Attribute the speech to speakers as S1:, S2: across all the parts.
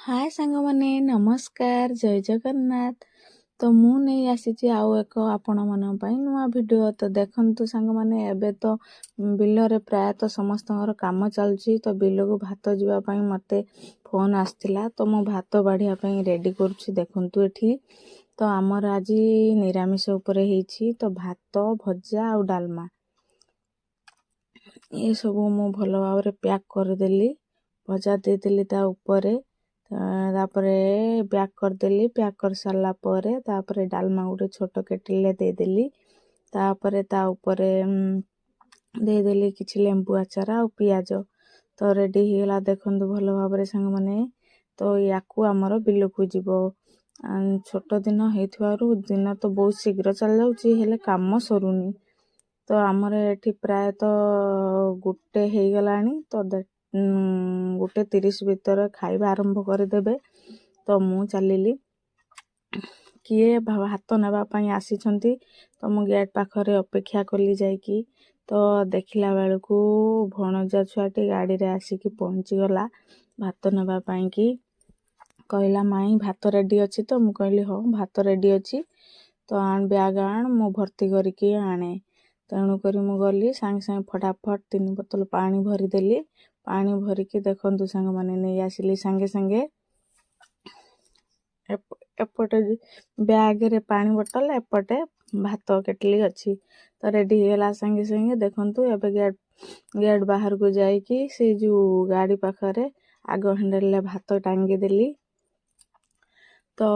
S1: ହାଏ ସାଙ୍ଗମାନେ, ନମସ୍କାର, ଜୟ ଜଗନ୍ନାଥ। ତ ମୁଁ ନେଇ ଆସିଛି ଆଉ ଏକ ଆପଣମାନଙ୍କ ପାଇଁ ନୂଆ ଭିଡ଼ିଓ। ତ ଦେଖନ୍ତୁ ସାଙ୍ଗମାନେ, ଏବେ ତ ବିଲରେ ପ୍ରାୟତଃ ସମସ୍ତଙ୍କର କାମ ଚାଲୁଛି। ତ ବିଲକୁ ଭାତ ଯିବା ପାଇଁ ମୋତେ ଫୋନ୍ ଆସିଥିଲା, ତ ମୁଁ ଭାତ ବାଢ଼ିବା ପାଇଁ ରେଡ଼ି କରୁଛି। ଦେଖନ୍ତୁ ଏଠି ତ ଆମର ଆଜି ନିରାମିଷ ଉପରେ ହେଇଛି, ତ ଭାତ, ଭଜା ଆଉ ଡାଲମା। ଏସବୁ ମୁଁ ଭଲ ଭାବରେ ପ୍ୟାକ୍ କରିଦେଲି, ଭଜା ଦେଇଦେଲି ତା ଉପରେ, ତାପରେ ପ୍ୟାକ୍ କରିଦେଲି। ପ୍ୟାକ୍ କରିସାରିଲା ପରେ ତାପରେ ଡାଲମା ଗୋଟେ ଛୋଟ କେଟିଲରେ ଦେଇଦେଲି। ତାପରେ ତା ଉପରେ ଦେଇଦେଲି କିଛି ଲେମ୍ବୁ ଆଚାର ଆଉ ପିଆଜ। ତ ରେଡ଼ି ହେଇଗଲା, ଦେଖନ୍ତୁ ଭଲ ଭାବରେ ସାଙ୍ଗମାନେ। ତ ୟାକୁ ଆମର ବିଲକୁ ଯିବ। ଛୋଟ ଦିନ ହେଇଥିବାରୁ ଦିନ ତ ବହୁତ ଶୀଘ୍ର ଚାଲିଯାଉଛି, ହେଲେ କାମ ସରୁନି। ତ ଆମର ଏଠି ପ୍ରାୟତଃ 1 ହେଇଗଲାଣି, ତ 1:30 ଭିତରେ ଖାଇବା ଆରମ୍ଭ କରିଦେବେ। ତ ମୁଁ ଚାଲିଲି, କିଏ ଭାତ ନେବା ପାଇଁ ଆସିଛନ୍ତି। ତ ମୁଁ ଗେଟ୍ ପାଖରେ ଅପେକ୍ଷା କଲି ଯାଇକି। ତ ଦେଖିଲା ବେଳକୁ ଭଣଜା ଛୁଆଟି ଗାଡ଼ିରେ ଆସିକି ପହଞ୍ଚିଗଲା ଭାତ ନେବା ପାଇଁକି। କହିଲା, "ମାଇଁ, ଭାତ ରେଡ଼ି ଅଛି ତ?" ମୁଁ କହିଲି, "ହଁ, ଭାତ ରେଡ଼ି ଅଛି, ତ ଆଣ ବ୍ୟାଗ୍ ଆଣ, ମୁଁ ଭର୍ତ୍ତି କରିକି ଆଣେ।" ତେଣୁକରି ମୁଁ ଗଲି ସାଙ୍ଗେ ସାଙ୍ଗେ ଫଟାଫଟ 3 ବୋତଲ ପାଣି ଭରିଦେଲି। ପାଣି ଭରିକି ଦେଖନ୍ତୁ ସାଙ୍ଗମାନେ, ନେଇ ଆସିଲି ସାଙ୍ଗେ ସାଙ୍ଗେ। ଏପଟେ ବ୍ୟାଗରେ ପାଣି ବୋଟଲ, ଏପଟେ ଭାତ କେଟଲି ଅଛି। ତ ରେଡ଼ି ହେଇଗଲା ସାଙ୍ଗେ ସାଙ୍ଗେ। ଦେଖନ୍ତୁ, ଏବେ ଗେଟ୍ ବାହାରକୁ ଯାଇକି ସେଇ ଯେଉଁ ଗାଡ଼ି ପାଖରେ ଆଗ ହ୍ୟାଣ୍ଡେଲରେ ଭାତ ଟାଙ୍ଗିଦେଲି। ତ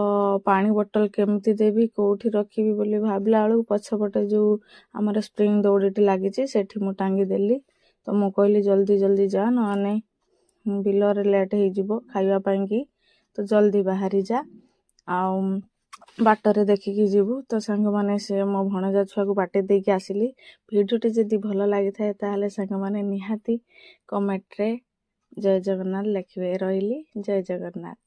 S1: ପାଣି ବୋଟଲ କେମିତି ଦେବି, କେଉଁଠି ରଖିବି ବୋଲି ଭାବିଲା ବେଳକୁ ପଛପଟେ ଯେଉଁ ଆମର ସ୍ପ୍ରିଙ୍ଗ ଦଉଡ଼ିଟି ଲାଗିଛି, ସେଠି ମୁଁ ଟାଙ୍ଗିଦେଲି। ତ ମୁଁ କହିଲି, "ଜଲ୍ଦି ଜଲ୍ଦି ଯା, ନହେଲେ ବିଲରେ ଲେଟ୍ ହେଇଯିବ ଖାଇବା ପାଇଁକି, ତ ଜଲ୍ଦି ବାହାରି ଯା ଆଉ ବାଟରେ ଦେଖିକି ଯିବୁ।" ତ ସାଙ୍ଗମାନେ, ସେ ମୋ ଭଣଜା ଛୁଆକୁ ବାଟେଇ ଦେଇକି ଆସିଲି। ଭିଡ଼ିଓଟି ଯଦି ଭଲ ଲାଗିଥାଏ, ତାହେଲେ ସାଙ୍ଗମାନେ ନିହାତି କମେଣ୍ଟରେ ଜୟ ଜଗନ୍ନାଥ ଲେଖିବେ। ରହିଲି, ଜୟ ଜଗନ୍ନାଥ।